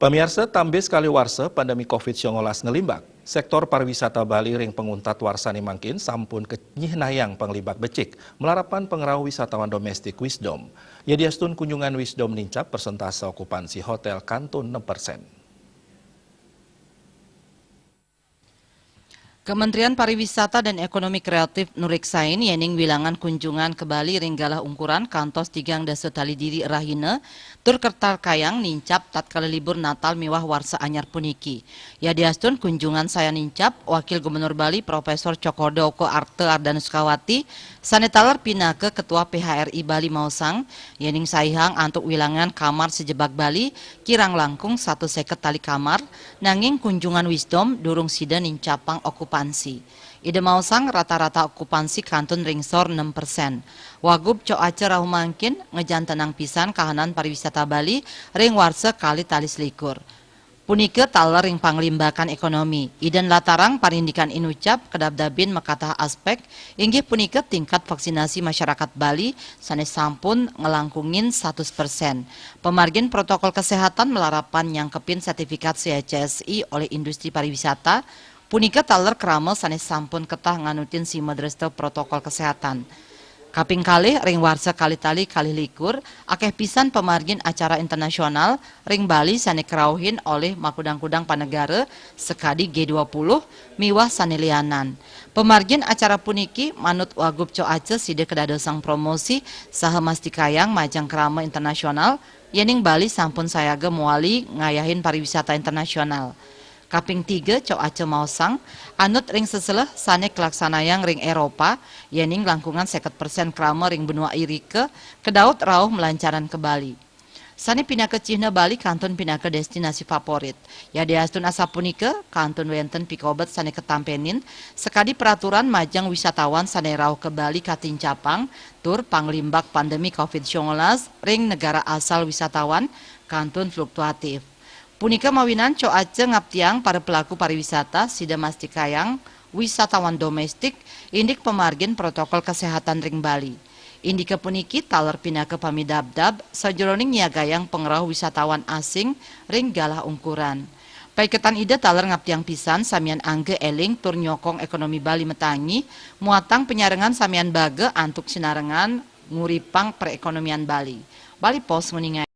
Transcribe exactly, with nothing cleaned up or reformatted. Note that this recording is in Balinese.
Pamiarsa, tambis kali warsa pandemi covid sembilan belas ngelimbak, sektor pariwisata Bali ring panguntat warsané mangkin sampun kenyihnayang panglimbak becik, malarapan pangrauh wisatawan domestik Wisdom. Yadiastun kunjungan Wisdom nincap, persentase okupansi hotél kantun enam persen. Kementerian Pariwisata dan Ekonomi Kreatif nureksain yéning wilangan kunjungan ka Bali ring galah ungkuran kantos tigang dasa tali diri rahina tur katarkayang nincap tatkala libur Natal miwah Warsa Anyar puniki. Yadiastun kunjungan sayan nincap, Wakil Gubernur Bali Profesor Cokorda Oka Arta Ardana Sukawati sané taler pinaka Ketua P H R I Bali maosang, yéning saihang antuk wilangan kamar sajebag Bali kirang langkung satus séket tali kamar, nanging kunjungan Wisdom durung sida nincapang okupansi. Ida maosang rata-rata okupansi kantun ring sor enam persen. Wagub Cok Aca rauh mangkin ngajantenang pisan kahanan pariwisata Bali ring warsa kalih tali selikur. Punika taler ring panglimbakan ekonomi. Ida nlatarang parindikan inucap kadabdabin makatah aspek, inggih punika tingkat vaksinasi masyarakat Bali sané sampun nglangkungin satus persen. Pamargin protokol kesehatan malarapan nyangkepin sertifikat C H S I olih industri pariwisata, punika taler krama sané sampun ketah nganutin sima dresta protokol kesehatan. Kaping kalih, ring warsa kalih tali kalih likur, akéh pisan pamargin acara internasional ring Bali sané karauhin olih makudang-kudang panegara sakadi G dua puluh miwah sané lianan. Pamargin acara puniki, manut Wagub Cok Aca, sida kadadosang promosi saha mastikayang majeng krama internasional, yéning Bali sampun sayaga mawali ngayahin pariwisata internasional. Kaping tiga, Cok Aca maosang, anut ring seseleh sané kalaksanayang ring Éropa, yéning langkungan séket persen krama ring benua irika kadaut rauh malancaran ka Bali. Sané pinaka cihna Bali kantun pinaka destinasi favorit. Yadiastun asapunika, kantun wénten pikobet sané katampenin, sakadi peraturan majeng wisatawan sané rauh ka Bali katincapang, tur panglimbak pandemi covid sembilan belas ring negara asal wisatawan kantun fluktuatif. Punika mawinan Cok Aca ngaptiang para pelaku pariwisata sida mastikayang wisatawan domestik indik pamargin protokol kesehatan ring Bali. Indika puniki taler pinaka pamidabdab sajeroning nyiagayang pangrauh wisatawan asing ring galah ungkuran. Paiketan Ida taler ngaptiang pisan samian angga éling tur nyokong ekonomi Bali matangi, muatang panyarengan samian baga antuk sinarengan nguripang perekonomian Bali. Bali Post nguningain.